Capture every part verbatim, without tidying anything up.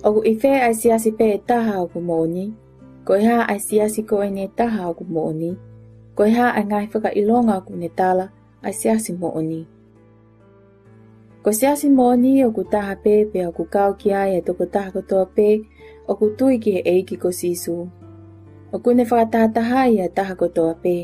ʻOku ʻi fē ʻa e siasi pē ʻe taha ʻoku moʻoni? Ko e hā ʻa e siasi ko eni ʻe taha ʻoku moʻoni? Ko e hā ʻa e ngaahi fakaʻilonga ʻoku ne tala ʻa e siasi moʻoni? Ko e siasi moʻoni ʻoku taha pē, pea ʻoku kau ki ai ʻa e tokotaha kotoa pē ʻoku tui ki he ʻEiki ko Sīsū. ʻOku ne fakatahatahaʻi ʻa e taha kotoa pē,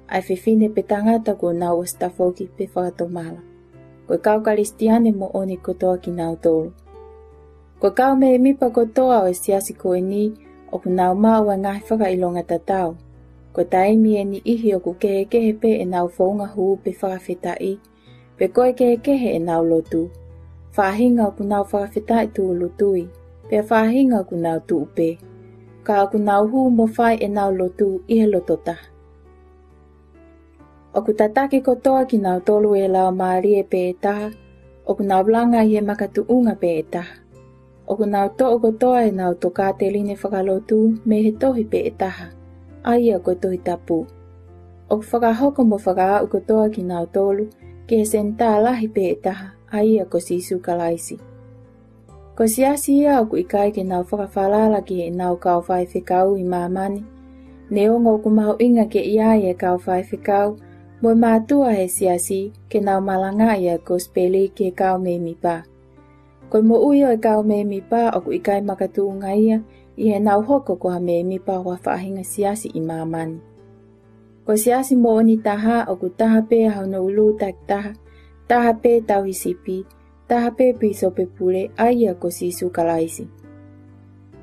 ʻa e fefine pe tangata kuo nau ʻosi tafoki pe fakatomala. Ko e kau Kalisitiane moʻoni kotoa kinautolu. Ko e kau mēmipa kotoa ʻo e siasi ko eni ʻoku nau maʻu ʻa e ngaahi fakaʻilonga tatau. Ko e taimi ʻe niʻihi ʻoku kehekehe pē ʻenau founga hū pe fakafetaʻi, pe ko e kehekehe ʻenau lotu. Faʻahinga ʻoku nau fakafetaʻi tūʻulutui, pea faʻahinga ʻoku nau tuʻu pē. Ka ʻoku nau hū mo fai ʻenau lotu ʻi he loto taha. ʻOku tataki kotoa kinautolu ʻe he Laumālie pē ʻe taha, ʻoku nau langa ʻi he makatuʻunga pē ʻe taha. ʻOku nau toʻo kotoa ʻenau tokāteline fakalotu mei he tohi pē ʻe taha, ʻa ia ko e Tohi Tapu. ʻOku fakahoko mo fakaaʻu kotoa kinautolu ki he Senitā lahi pē ʻe taha, ʻa ia ko Sīsū Kalaisi. Ko e siasi ia ʻoku ʻikai ke nau fakafalala ki heʻenau kau faifekau ʻi māmani, neongo ʻoku mahuʻinga ke ʻi ai e kau faifekau mo e mātuʻa he siasi ke nau malangaʻi ʻa e kosipeli ki he kau mēmipa. Ko e moʻui ʻo e kau mēmipa ʻoku ʻikai makatuʻunga ia ʻi heʻenau hoko ko ha mēmipa ʻo ha faʻahinga siasi ʻi māmani. Ko e siasi moʻoni taha ʻoku taha pē ʻa hono ʻulu takitaha, taha pē tauhi sipi, taha pē pīsope pule, ʻa ia ko Sīsū Kalaisi.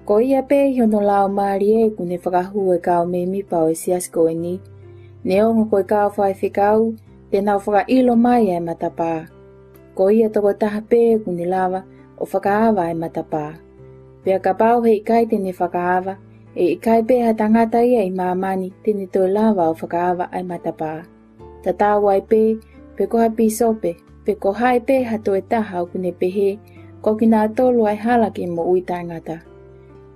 Ko ia pē ʻi hono Laumālie ʻoku ne fakahū e kau mēmipa ʻo e siasi ko eni, neongo ko e kau faifekau te nau fakaʻilo mai ʻa e matapā. Ko ia tokotaha pē ʻoku ne lava ʻo fakaava ʻa e matapā. Pea kapau he ʻikai te ne fakaava, ʻe ʻikai pē ha tangata ia ʻi māmani te ne toe lava ʻo fakaava ʻa e matapā. Tatau ai pē pe ko ha pīsope, pe ko hai pē ha toe taha ʻoku ne pehē ko kinautolu ʻa e hala ki he moʻui taʻengata.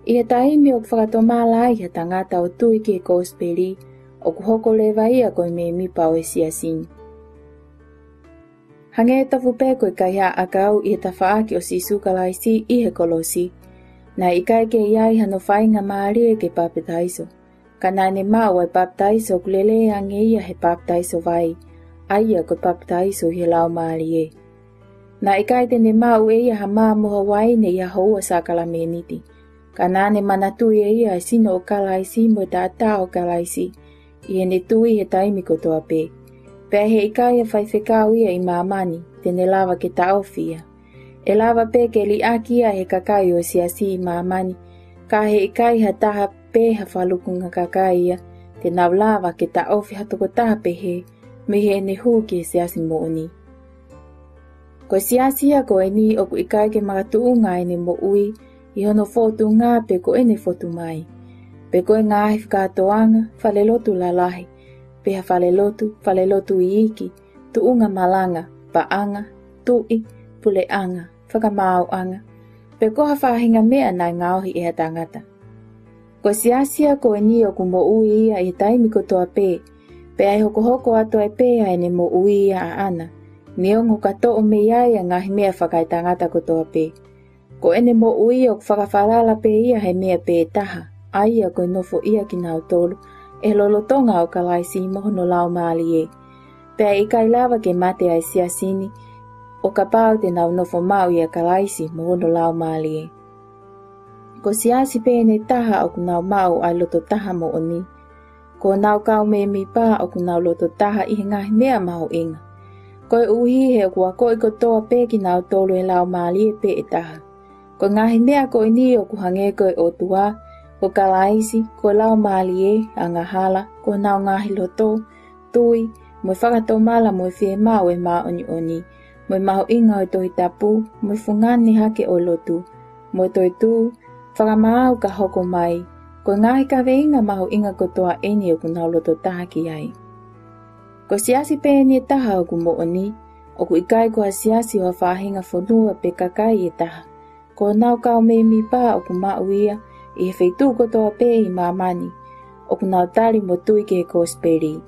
ʻI he taimi ʻoku fakatomala ai ha tangata ʻo tui ki he kosipeli, ʻoku hoko leva ia ko e mēmipa ʻo e siasi ni. Hangē tofu pē ko e kaihaʻa ʻakau ʻi he tafaʻaki ʻo Sīsū Kalaisi ʻi he kolosi, naʻe ʻikai ke ʻi ai hano faingamālie ke papitaiso. Ka naʻa ne maʻu ʻa e papitaiso ʻoku lelei ange ia he papitaiso vai, ʻa ia ko e papitaiso ʻi he Laumālie. Naʻe ʻikai te ne maʻu ʻe ia ha mā mo ha uaine ʻi ha houa sākalamēniti. Ka naʻa ne manatuʻi ʻe ia ʻa e sino ʻo Kalaisi mo e taʻataʻa ʻo Kalaisi ʻi heʻene tui he taimi kotoa pē. Pea he ʻikai ha faifekau ia ʻi māmani te ne lava ke taʻofi ia. ʻE lava pē ke liʻaki ia ʻe he kakai ʻo e siasi ʻi māmani, ka he ʻikai ha taha pe ha falukunga kakai ia te nau lava ke taʻofi ha tokotaha pehē mei heʻene hū ki he siasi moʻoni. Ko e siasi ia ko eni ʻoku ʻikai ke makatuʻunga ʻene moʻui ʻi hono fōtunga pe ko ʻene fotu mai, pe ko e ngaahi fakatoʻanga, falelotu lalahi, pe ha falelotu, falelotu iiki, tuʻunga malanga, paʻanga, tuʻi, puleʻanga, fakamaauʻanga, pe ko ha faʻahinga meʻa naʻe ngaohi ʻe ha tangata. Ko e siasi ia ko eni ʻoku moʻui ia ʻi he taimi kotoa pē, pea ʻe hokohoko atu ai pē ʻa ʻene moʻui ia ʻaʻana, neongo ka toʻo mei ai ʻa e ngaahi meʻa fakaetangata kotoa pē. Ko ʻene moʻui ʻoku fakafalala pē ia he meʻa pē ʻe taha, ʻa ia ko e nofoʻia kinautolu ʻe he lotolotonga ʻo Kalaisi mo hono Laumālie. Pea ʻe ʻikai lava ke mate ʻa e siasi ni ʻo kapau te nau nofo maʻu ʻia Kalaisi mo hono Laumālie. Ko e siasi pē eni ʻe taha ʻoku nau maʻu ʻa e loto taha moʻoni. Ko honau kau mēmipa ʻoku nau loto taha ʻi he ngaahi meʻa mahuʻinga. Koeʻuhi he ʻoku akoʻi kotoa pē kinautolu ʻe he Laumālie pē ʻe taha. Ko e ngaahi meʻa ko eni ʻoku hangē ko e ʻOtua, ko Kalaisi, ko e Laumālie, angahala, ko honau ngaahi loto, tui, mo e fakatomala mo e fiemaʻu ʻo e māʻoniʻoni, mo e mahuʻinga ʻo e Tohi Tapu, mo e fungani hake ʻo e lotu, mo e toetuʻu, fakamaau ka hoko mai, ko e ngaahi kaveinga mahuʻinga kotoa eni ʻoku nau loto taha ki ai. Ko e siasi pē eni ʻe taha ʻoku moʻoni, ʻoku ʻikai ko ha siasi ʻo ha faʻahinga fonua pe kakai ʻe taha. Ko honau kau mēmipa ʻoku maʻu ia ʻi he feituʻu kotoa pē ʻi māmani, ʻoku nau tali mo tui ki he kosipeli.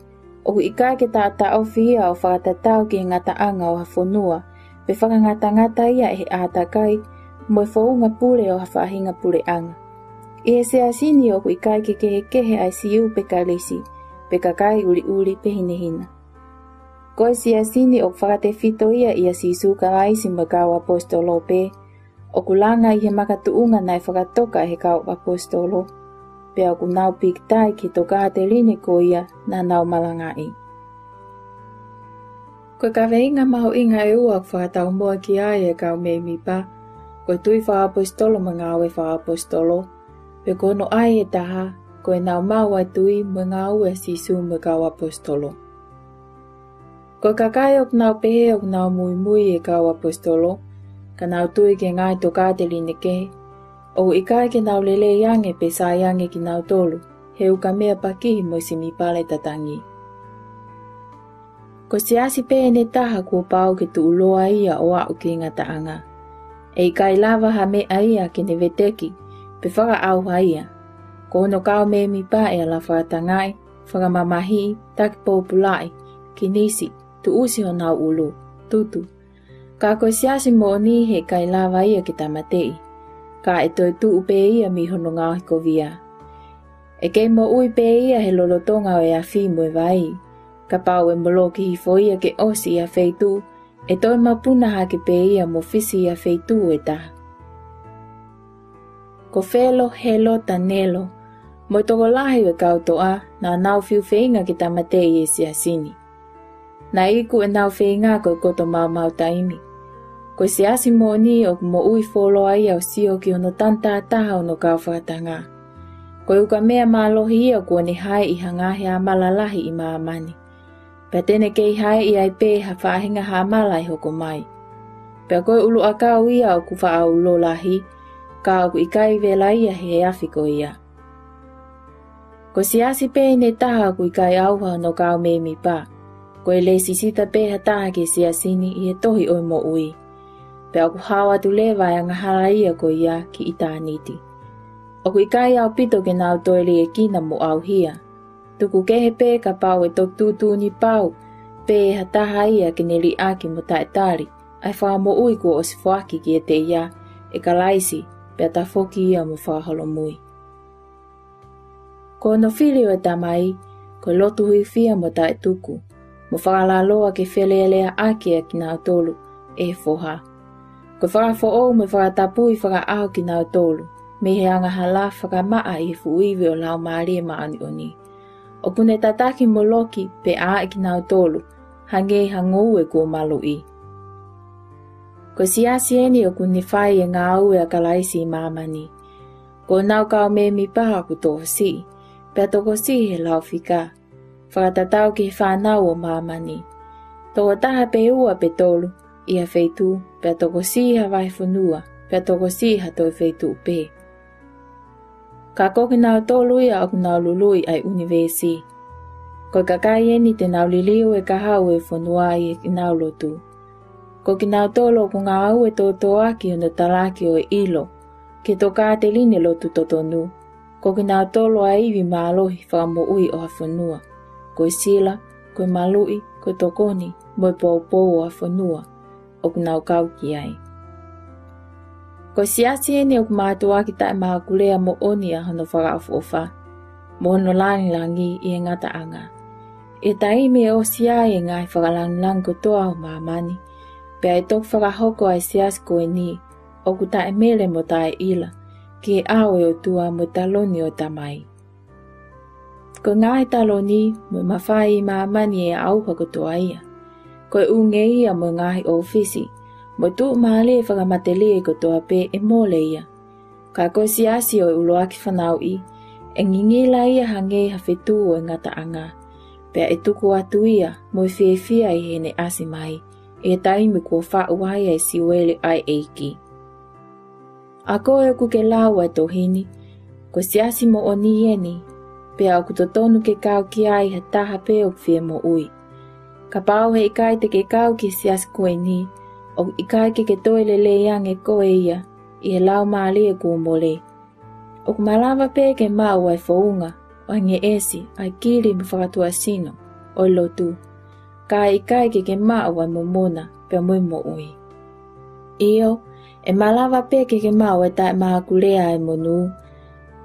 ʻOku ʻikai ke taʻotaʻofi ia ʻo fakatatau ki he ngataʻanga ʻo ha fonua, pe fakangatangata ia ʻe he ʻātakai, mo e founga pule ʻo ha faʻahinga puleʻanga. ʻI he siasi ni ʻoku ʻikai ke kehekehe ʻa e Siu pe Kalisi, pe kakai ʻuliʻuli pe hinehina. Ko e siasi ni ʻoku fakatefito ia ʻia Sīsū Kalaisi mo e kau ʻaposetolo pē, ʻoku langa ʻi he makatuʻunga naʻe fakatoka ʻe he kau ʻaposetolo, pea ʻoku nau pīkitai ki he tokāteline ko ia naʻa nau malangaʻi. Ko e kaveinga mahuʻinga ʻe ua ʻoku fakataumuʻa ki ai e kau mēmipa, ko e tui fakaʻaposetolo mo e ngāue fakaʻaposetolo, pe ko hono ʻai ʻe taha, ko ʻenau maʻu ʻa e tui mo e ngāue ʻa Sīsū mo e kau ʻaposetolo. Ko e kakai ʻoku nau pehē ʻoku nau muimui ʻi he kau ʻaposetolo, ka nau tui ki he ngaahi tokāteline kehe, ʻoku ʻikai ke nau lelei ange pe sai ange kinautolu, he ukamea pakihi mo e simipale tatangi. Ko e siasi pē ʻe taha kuo pau ke tuʻuloa ia ʻo aʻu ki he ngataʻanga. ʻE ʻikai lava ha meʻa ia ke ne veteki pe fakaʻauha ia. Ko hono kau mēmipa ʻe ala fakatangaʻi, fakamamahiʻi, taki pōpulaʻi, kinisi, tuʻusi honau ʻulu, tutu. Ka ko e siasi moʻoni he ʻikai lava ia ke tāmateʻi, ka ʻe toetuʻu pē ia mei hono ngaohikovia. ʻE kei moʻui pē ia he lolotonga ʻo e afi mo e vai. Kapau ʻe moloki hifo ia ke ʻosi ʻi ha feituʻu, ʻe toe mapuna hake pē ia mo fisi ʻi ha feituʻu ʻe taha. Ko Felo, Helo, Tanelo, mo e tokolahi ʻo e kau toʻa, naʻa nau fiu feinga ke tāmateʻi e siasi ni. Naʻe iku ʻenau feinga ko e koto maumau taimi. Ko e siasi moʻoni ʻoku moʻui fuoloa ia ʻo sio ki hono tangatahataha hono kau fakatanga. Ko e ukamea mālohi ia kuo ne haeʻi ha ngaahi ʻāmala lahi ʻi māmani. Pea te ne kei haeʻi ai pē ha faʻahinga ʻāmala ʻe hoko mai. Pea ko e ʻuluʻakau ia ʻoku faʻa ulo lahi, ka ʻoku ʻikai vela ia he afi ko ia. Ko e siasi pē ʻe taha ʻoku ʻikai ʻauha hono kau mēmipa. Ko e lēsisita pē ha taha ki he siasi ni ʻi he tohi ʻo e moʻui. Pea ʻoku hao atu leva e angahala ia ko ia ki ʻitāniti. ʻOku ʻikai ʻaupito ke nau toe liʻekina mo ʻauhia. Tuku kehe pē kapau ʻe toki tuʻutuʻuni pau pē ʻe ha taha ia ke ne liʻaki mo taʻetali ʻa e fakamoʻui kuo ʻosi foaki kiate ia ʻe Kalaisi, pea tafoki ia mo fakaholomui. Ko hono fili ʻo e Tamai, ko e lotu hūfia mo taʻetuku, mo fakalaloa ke feleleaʻaki ʻa kinautolu ʻe he Foha. Ko e fakafoʻou mo e fakatapui fakaʻaho kinautolu mei he angahala, fakamaʻa ʻi he fuʻu ivi ʻo e Laumālie Māʻoniʻoni. ʻOku ne tataki moloki pea ʻai kinautolu, hangē ha ngoue kuo maluʻi. Ko e siasi eni ʻoku ne fai e ngāue ʻa Kalaisi ʻi māmani. Ko honau kau mēmipa ʻoku tokosiʻi, pea tokosiʻi he lau fika, fakatatau ki he fānau ʻo māmani. Toko taha pe ua pe tolu ʻi ha feituʻu, pea tokosiʻi ha vahefonua, pea tokosiʻi ha toe feituʻu pē. Ka ko kinautolu ia ʻoku nau luluʻi ʻa e ʻunivēsi. Ko e kakai eni te nau liliu e kahaʻu ʻo e fonua ʻi heʻenau lotu. Ko kinautolu ʻoku ngāue tōtōaki hono talaki ʻo e ʻilo ki he tokāteline lotu totonu. Ko kinautolu ʻa e ivi mālohi fakamoʻui ʻo ha fonua. Ko e sila, ko e maluʻi, ko e tokoni, mo e poupou ʻo ha fonua ʻoku nau kau ki ai. Ko e siasi eni ʻoku mātuʻaki taʻemākulea moʻoni ʻa hono fakaʻofoʻofa mo hono lāngilangi ʻi he ngataʻanga. ʻI he taimi ʻe ʻosi ai e ngaahi fakalāngilangi kotoa ʻo māmani, pea ʻe toki fakahoko ʻa e siasi ko eni ʻoku taʻemele mo taʻeʻila ki he ʻao ʻo e ʻOtua mo e taloni ʻo e Tamai. Ko e ngaahi taloni mo e mafai ʻi māmani ʻe ʻauha kotoa ia. Ko e ʻū ngeia mo e ngaahi ʻōfisi mo e tuʻumālie fakamatelie kotoa pē ʻe mole ia. Ka ko e siasi ʻo e ʻuluaki fanauʻi, ʻe ngingila ia hangē ha fetuʻu ʻo e ngataʻanga, pea ʻe tuku atu ia mo e fiefia ʻi heʻene ʻasi mai, ʻi he taimi kuo faʻu ai ʻa e siuele ʻa e ʻEiki. ʻA koe ʻoku ke lau ʻa e tohi ni, ko e siasi moʻoni eni, pea ʻoku totonu ke kau ki ai ha taha pē ʻoku fie moʻui. Kapau he ʻikai te ke kau ki he siasi ko eni, ʻoku ʻikai ke ke toe lelei ange koe ia ʻi he laumālie kuo mole. ʻOku malava pē ke maʻu ʻa e founga ʻo e ngeʻesi, ʻa e kili mo e fakatuʻasino ʻo e lotu, ka ʻe ʻikai ke ke maʻu ʻa e momona pea mo e moʻui. ʻIo, ʻE malava pē ke ke maʻu ʻa e taʻemākulea ʻa e monū,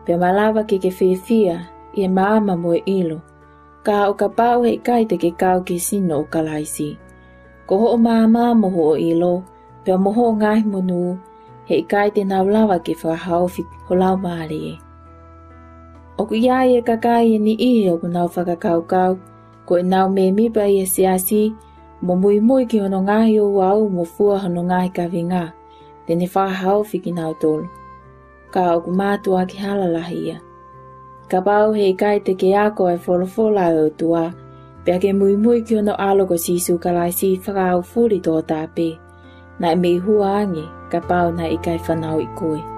pea malava ke ke fiefia ʻi he maama mo e ʻilo, ka ʻo kapau he ʻikai te ke kau ki he sino ʻo Kalaisi, ko hoʻo maama mo hoʻo ʻilo, pea mo hoʻo ngaahi monū, he ʻikai te nau lava ke fakahaofi ho laumālie. ʻOku ʻi ai e kakai ʻe niʻihi ʻoku nau fakakaukau, ko ʻenau mēmipa ʻi he siasi, mo muimui ki hono ngaahi ouau mo fua hono ngaahi kaveinga, te ne fakahaofi kinautolu. Ka ʻoku mātuʻaki hala lahi ia. Kapau he ʻikai te ke ako ʻa e folofola ʻa e ʻOtua, pea ke muimui ki hono ʻAlo ko Sīsū Kalaisi fakaʻaufuli tokotaha pē, naʻe mei hua ange kapau naʻe ʻikai fanauʻi koe.